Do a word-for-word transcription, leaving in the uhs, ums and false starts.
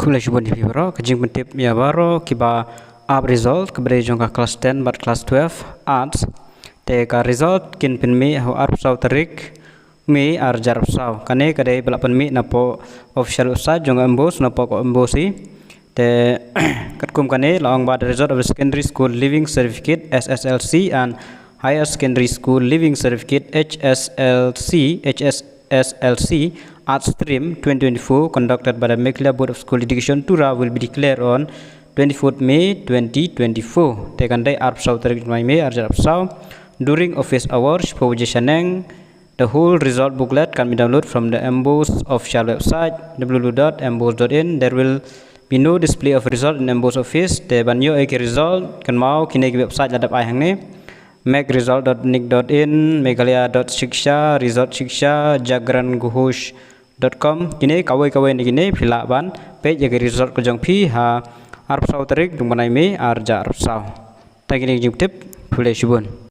Khublei shibun ïa phi baroh, ka jingpyntip ïa baroh kiba ap result kaba dei jong ka class ten bad class twelve arts. Te ka result kin pynmih ha u arphew saw tarik May ar hajar arphew saw. Kane ka dei ba la pynmih napoh official website jong MBOSE, napoh ka MBOSE. Te katkum kane la ong ba the result of the secondary school leaving certificate, S S L C, and higher secondary school leaving certificate, H S L C, H S S L C, arts stream twenty twenty-four, conducted by the Meghalaya Board of School Education, Tura, will be declared on twenty-fourth May twenty twenty-four. Te kan dei arphew saw tarik May ar hajar arphew saw, during office hours, shiphew baje shaneng. The whole result booklet can be downloaded from the MBOSE official website, W W W dot mbose dot in. There will be no display of result in MBOSE office. Te ban ïoh ïa ki result, kynmaw kine ki website la dep ai hangne: megh result dot nic dot in, meghalaya dot shiksha, result shiksha, jagran ghosh dot com. Kine kawei kawei na kine phi lah ban peit ïa ki result ka jong phi ha arphew saw tarik jong u bnai May ar hajar arphew saw. Tang kine ki jingtip, khublei shibun.